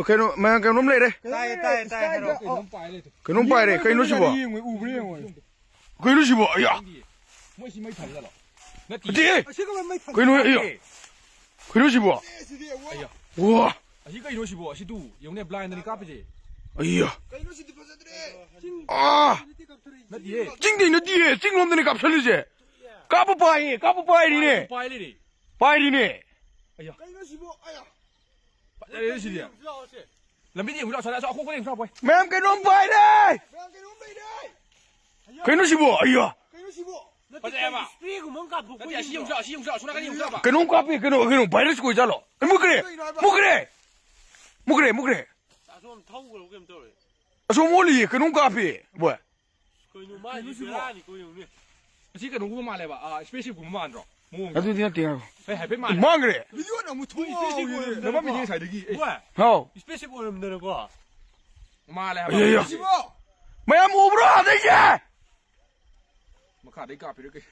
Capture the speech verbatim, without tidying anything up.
Okay, no, ꯃꯌꯥꯝ ꯀꯩꯅꯣꯝ ꯂꯩꯔꯦ꯫ ꯇꯥꯏꯌꯦ, ꯇꯥꯏꯌꯦ, ꯇꯥꯏ, ꯍꯥꯏꯔꯣ꯫ ꯀꯩꯅꯣꯝ ꯄꯥꯏꯔꯦ꯫ ꯀꯩꯅꯣ ꯁꯤꯕꯣ? ꯌꯦꯡꯉꯣ, ꯎꯕ꯭ꯔꯥ ꯌꯦꯡꯉꯣ꯫ ꯀꯩꯅꯣ ꯁꯤꯕꯣ? ꯑꯌꯥ! ꯃꯣꯏ ꯁꯤ ꯃꯩ ꯊꯥꯜꯂꯤ ꯖꯥꯠꯂꯣ? ꯅꯠꯇꯤꯌꯦ꯫ ꯅꯠꯇꯤꯌꯦ꯫ ꯑꯁꯤꯒ ꯃꯩ ꯊꯥꯜꯂꯤ꯫ ꯀꯩꯅꯣ, ꯑꯌꯥ! ꯀꯩꯅꯣ ꯁꯤꯕꯣ? ꯑꯦ, ꯁꯤꯗꯤ, ꯋꯥ꯫ ꯑꯌꯥ! ꯋꯥ! ꯑꯁꯤ ꯀꯩꯅꯣ ꯁꯤꯕꯣ? ꯑꯁꯤ ꯇꯨ, ꯌꯦꯡꯉꯨꯅꯦ, blindꯅꯤ ꯀꯥꯞꯄꯤꯁꯦ꯫ ꯑꯌꯥ! ꯀꯩꯅꯣ ꯁꯤꯗꯤ ꯐꯖꯗ꯭ꯔꯦ꯫ ꯆꯤꯡ ꯑꯥ! ꯅꯠꯇꯤꯌꯦ꯫ ꯆꯤꯡꯗꯩ ꯅꯠꯇꯤꯌꯦ, ꯆꯤꯡꯂꯣꯝꯗꯅꯦ ꯀꯥꯞꯁꯜꯂꯤꯁꯦ꯫ ꯀꯥꯞꯄ ꯄꯥꯏꯌꯦ, ꯀꯥꯞꯄ ꯄꯥꯏꯔꯤꯅꯦ꯫ ꯄꯥꯏ ꯂꯩꯔꯦ꯫ ꯄꯥꯏꯔꯤꯅꯦ꯫ ꯑꯌꯥ꯫ ꯀꯩꯅꯣ ꯁꯤꯕꯣ? ꯑꯌꯥ꯫ ꯐꯖꯔꯦ ꯁꯤꯗꯤ꯫ ꯂꯝꯕꯤꯗ ꯌꯦꯡꯉꯨ ꯂꯥꯎ, ꯁꯣꯝꯗ, ꯑꯁꯣꯝ ꯑꯈꯣꯛꯄꯗ ꯌꯦꯡꯉꯨ ꯂꯥꯎ, ꯕꯣꯏ꯫ ꯃꯌꯥꯝ ꯀꯩꯅꯣꯝ ꯄꯥꯏꯔꯦ! ꯃꯌꯥꯝ ꯀꯩꯅꯣꯝ ꯂꯩꯔꯦ! ꯀꯩꯅꯣ ꯁꯤꯕꯣ? ꯑꯌꯥ! ꯀꯩꯅꯣ ꯁꯤꯕꯣ? ꯅꯠꯇꯦ, ꯐꯖꯩ ꯍꯥꯏꯕ꯫ Sprayꯒꯨꯝꯕ ꯑꯃ ꯀꯥꯞꯊꯣꯛꯄ ꯅꯠꯇꯦ, ꯑꯁꯤ ꯌꯦꯡꯉꯨ ꯂꯥꯎ, ꯑꯁꯤ ꯌꯦꯡꯉꯨ ꯂꯥꯎ, ꯑꯁꯣꯝ ꯅꯥꯀꯟꯗ ꯌꯦꯡꯉꯨ ꯂꯥꯎ ꯍꯥꯏꯕ꯫ ꯀꯩꯅꯣꯝ ꯀꯥꯞꯄꯦ, ꯀꯩꯅꯣ, ꯀꯩꯅꯣ, virus ꯑꯣꯏꯖꯥꯠꯂꯣ? ꯑꯦ, ꯃꯨꯠꯈ꯭ꯔꯦ! ꯀꯩꯅꯣ ꯍꯥꯏꯕ? ꯃꯨꯠꯈ꯭ꯔꯦ! ꯃꯨꯠꯈ꯭ꯔꯦ, ꯃꯨꯠꯈ꯭ꯔꯦ! ꯑꯁꯣꯝ ꯊꯧꯈ꯭ꯔꯕ ꯀꯩꯅꯣꯝ ꯇꯧꯔꯦ꯫ ꯑꯁꯣꯝ ꯑꯣꯜꯂꯤꯌꯦ, ꯀꯩꯅꯣꯝ ꯀꯥꯞꯄꯦ, ꯕꯣꯏ꯫ ꯀꯩꯅꯣ ꯃꯥꯏꯁꯤ ꯀꯩꯅꯣ ꯁꯤꯕꯣ? ꯕꯦꯔꯥꯅꯤꯀꯣ, ꯌꯦꯡꯉꯨꯅꯦ꯫ ꯑꯁꯤ ꯀꯩꯅꯣꯒꯨꯝꯕ ꯃꯥꯜꯂꯦꯕ, ꯑꯥ, spaceshipꯀꯨꯝꯕ ꯃꯥꯟꯗ꯭ꯔꯣ? ꯃꯑꯣꯡꯗꯣ꯫ ꯑꯗꯨꯗꯤ ꯅꯠꯇꯦ, ꯉꯥꯏꯈꯣ꯫ ꯑꯦ, ꯍꯥꯏꯐꯦꯠ ꯃꯥꯜꯂꯦ꯫ ꯃꯥꯡꯈ꯭ꯔꯦ꯫ Videoꯅ ꯑꯃꯨꯛ ꯊꯣꯛꯑꯣ, ꯅꯝꯃꯝꯃꯤꯅꯦ ꯌꯦꯡꯉꯨꯅꯦ꯫ ꯉꯁꯥꯏꯗꯒꯤ꯫ ꯑꯦ꯫ ꯍꯣꯏ꯫ ꯍꯥꯎ꯫ Spaceship ꯑꯣꯏꯔꯝꯗꯅꯀꯣ꯫ ꯃꯥꯜꯂꯦ ꯍꯥꯏꯕ꯫ ꯑꯌꯥ, ꯑꯌꯥ꯫ ꯁꯤꯕꯣ? ꯃꯌꯥꯝ ꯎꯕ꯭ꯔꯣ? ꯑꯗꯩꯁꯦ! ꯃꯈꯥꯗꯩ ꯀꯥꯞꯄꯤꯔ ꯀꯩ?